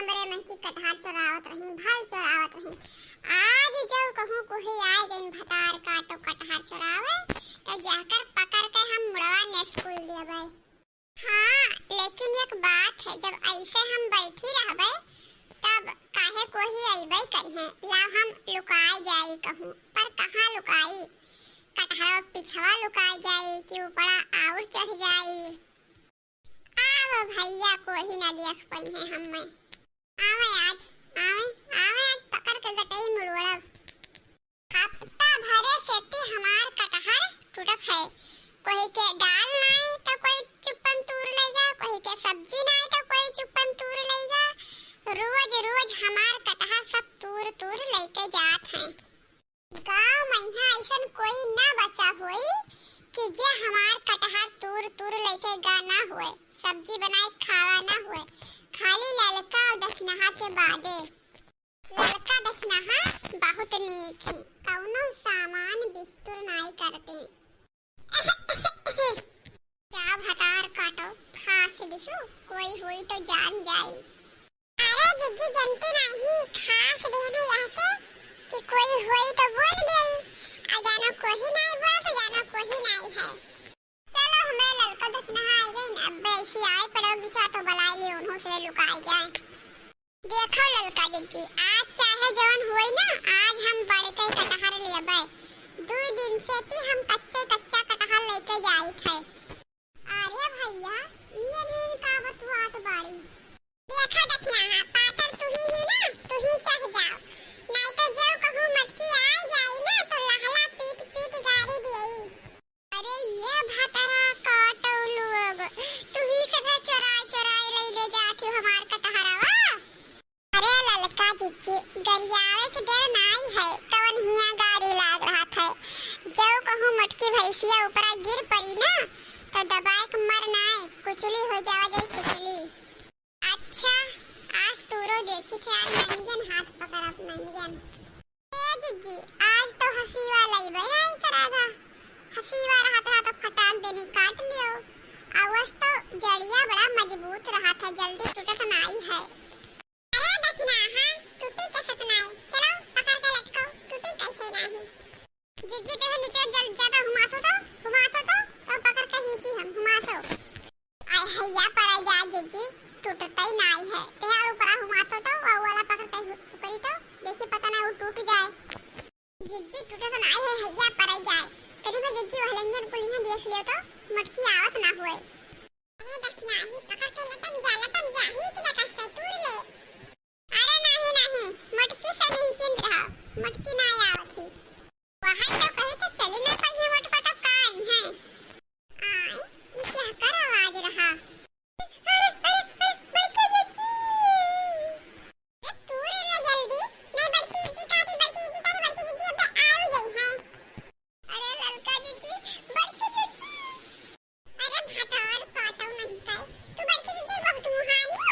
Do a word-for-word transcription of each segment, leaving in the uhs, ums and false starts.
हमरे महकी कटहर चोरावत रही, भल चोरावत रही। आज जउ कहूँ कोही आइ गइन भतार काटो कटहर चोरावे, त जाकर पकड़ के हम मुड़वा नेस्कुल देबै। हाँ, लेकिन एक बात है, जब अइसे हम बैठी रहबै, तब काहे कोही अइबै करिहें। लाव हम लुकाइ जाई कहूँ, पर कहाँ लुकाई? कटहरो पिछवा लुकाइ जाई कि ऊपरा आउर चढ़ जाई? आव भइया, कोही ना देख पइहें हम्मे। आवे आज, आवे, आवे आज पकड़ के गटई मुड़ोड़ब। हफ्ता भरे सेती हमार कटहर टूटत है। कोही के डाल नाई तो कोही चुप्पन तूर लइगा, कोही के सब्जी नाई तो कोही चुप्पन तूर लइगा। रोज रोज हमार कटहर सब तूर तूर लइके जात हैं। गाँव मइहाँ अइसन कोई ना बचा होई कि जे हमार कटहर तूर तूर लइके गा ना होए, सब्जी बनाए खावा ना होए, खाली ललका अउर दखिनहा के बादे। ललका दखिनहा बहुत नीक ही, कउनो सामान बिस्तुर नाई करते। जा भतार काटो, खास दिहु, कोई होई तो जान जाई। अरे जिज्जी, जनती नाही, खास देहन यहाँ से कि कोई होई तो बोल देई, आ जानो कोही नाही बोल तो जानो कोही नाही है। चलो, हमें ललका दखिनहा आइ गइन, अब ऐसी आए पड़ो बिचा तो बुलाए ले उन्हों से लुकाए जाए। देखो ललका जिज्जी, आज चाहे जवन होई ना, आज हम बड़के कटहर लेबै। दुइ दिन सेती हम कच्चे कच्चा कटहर लइके जाइत है। अरे भइया, ई अनहन का बतुआत बाड़ी? देखा दखिनहा, पातर तुही ही ना, तुही चढ़ जाओ, नाई तो जउ कहूँ मटकी आइ जाई ना, तो लहला पीट पीट गारी देई। अरे ये भतरा काटो लोग, तुही सभे चोराइ चोराइ लइले जात हो हमार कटहरवा। अरे ललका जिज्जी, गरियावे के डर नाई है, कवन हियाँ गारी लाग रहत है। जउ कहूँ मोटकी भैंसिया ऊपरा गिर पड़ी ना, तो दबाए के मर नाई, कुचली हो जावा जाई कुचली। अच्छा, आज तूरो देखी थे यार, नंगन हाथ पकड़ब नंगन। ए जिज्जी, आज तो हसीवा लइबे नाई करा था। हसीवा रहत रहा तो फटाक देनी काट लियो। अवस तो जड़िया बड़ा मजबूत रहत है, जल्दी टूटत नाई है। अरे दखिनहा, टूटी कैसे नाई? चलो, पकड़ के लटको, टूटी कैसे नाई? जिज्जी, तोहे नीचे जल ज्यादा हुमासो तो, हुमासो तो, तो पकड़ के खींची हम, हुमासो। आय हैया पराई जाए जिज्जी, टूटतई नाई है। तोहे ऊपरा हुमासो तो, वो वाला पकड़ के हु-, ऊपरी तो, देखी पता ना वो टूट जाए। जिज्जी, टूटत नाई है, हैया पराई जाए। तनी भर जिज्जी वह लंगन कुलियां देख लियो तो, मोटकी आवत ना होए। अरे दखिनहा, पकड़ के लटक जा, लटक जा, खींच ले कस के, तूर ले। अरे नाही, नाही, मोटकी से निश्चिंत रहो, मोटकी ना आवत ही। वहाँ तो कहे तो चली ना पाई है, मोटका तो का आई है। आई, ई केहकर आवाज रहा? अरे, अरे, अरे, बड़की जिज्जी। ए, तूर ले जल्दी, नहीं बड़की जिज्जी का थी, बड़की जिज्जी का थी, बड़की जिज्जी अब आउ गई है। अरे ललका जिज्जी, बड़की जिज्जी। अरे भतार काटो नहीं पाए, तू बड़की जिज्जी बहुत मुहानी हो।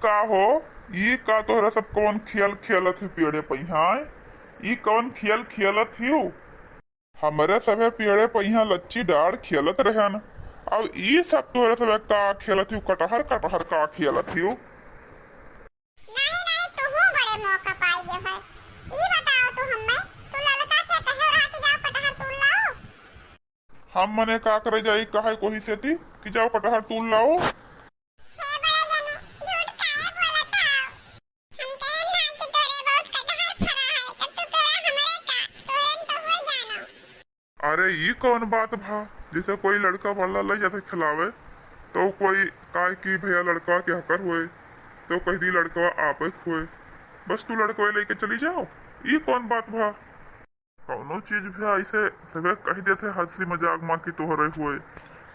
का हो, ई का तोहरे सब कवन खेल खेलत ही पेड़े पइहाँ? ई कवन खेल खेलत हिउ? हमरे सभे पेड़े पइहाँ लच्ची डाड़ खेलत रहन, अउ ई सब तोहरे सभे का खेलत हिउ? कटहर कटहर का खेलत हिउ? नहीं, नहीं, तुहूँ बड़े मौका पाई गए है। ई बताओ तू हम्मे, तू ललका से कहे रहा कि जाओ कटहर तूल लाओ। हम मने का करे जाई, कहे कोही सेती कि जाओ कटहर तूल लाओ। हे बड़े जने, झूठ काहे बोलत हो? हम कहे ना कि तोरे बहुत कटहर फरा है, तब तू तोरा हमरे का, तोरे तो हो जानो। अरे, ई कौन बात भा? जैसे कोई लड़का वाला लइ जाते खिलावे, तो कोई कहे कि भैया लड़का के हकर होए, तो कह दी लड़कवा आपे होए, बस तू लड़कवे लेके चली जाओ, ई कौन बात भा? कौनो चीज भी ऐसे सभे कह देते हंसी मजाक मा कि तोहरे होए,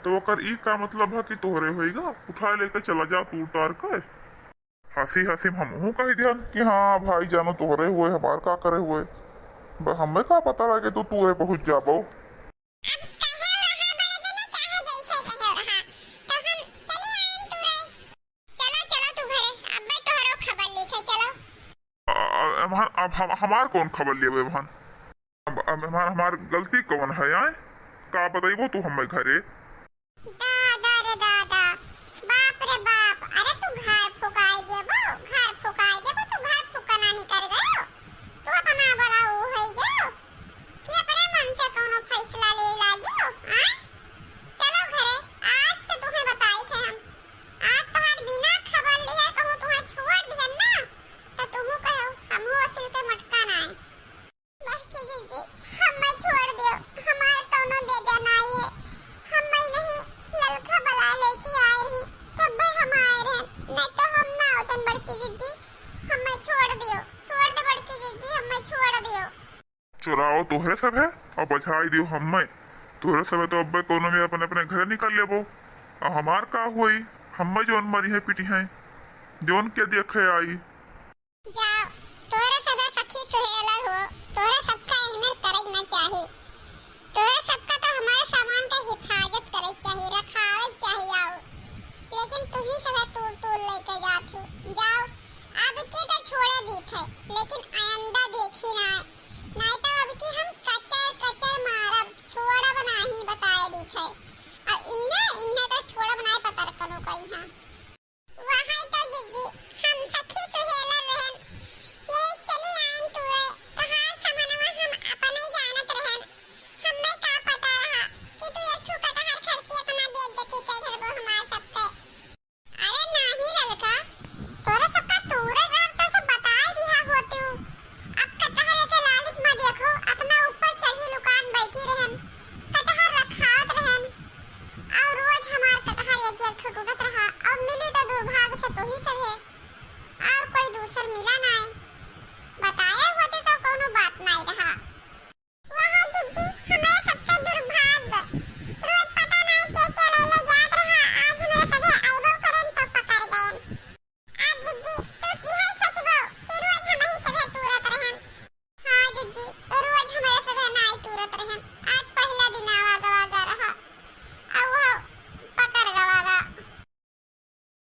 तो ओकर ई का मतलब है कि तोहरे होएगा? उठा लेके चला जा तू उतार के। हंसी हंसी में हमहू कह दिहन कि हाँ भाई जानो तोहरे होए, हमार का करे होए, ब-, हमें का पता लगे तू तूरे पहुंच जाबो। अब कहे रहा बड़े जने, चाहे जैसे कहे रहा, तो हम चली आएन तूरे। चलो, चलो तू घरे, अब्बे तोहरो खबर लेथे, चलो। अ-, अ-, अब हम, अब हम, हमार कौन खबर लेबे बहन? अब, अब हमार, हमार गलती कौन है, आए? का बतइबो तू हमें घरे? दादा रे दादा, बाप रे बाप, अरे तू घर फुकाई देबो, घर फुकाई देबो, तू घर फुकना निकर गयो, तू अपना बड़ा ऊ होई गयो कि अपने मन से कौनो फैसला ले लागियो, आए? चलो घरे, आज तो तुम्हें बताई थे हम, आज तोहार बिना खबर लिए कहूँ तुम्हें छोड़ दिहन ना, तो तुहू कहो, हमहू असिल के मटका नाई। बड़की जिज्जी, हम्मे छोड़ दियो, हमार कौनो बेजा नाई है। हम्मे नहीं ललका बलाए लेके आए रही, तब्बे हम आए रहन, नहीं तो हम ना होतन बड़की जिज्जी। हम्मे छोड़ दियो, छोड़ दे बड़की जिज्जी, हम्मे छोड़ दियो। चोराओ तोहरे सब है और बझाई दियो हम्मे। तोहरे सब है तो अब्बे कौनो में अपने अपने घरे निकल लेबो। और हमार का हुई, हम्मे जौन मरी है पीटी है, जौन के देखे आई। जाओ, तोहरे सभे सखी सहेला हो, तोहरे सबका एहमेर करे के ना चाही। तोहरे सबका तो हमारे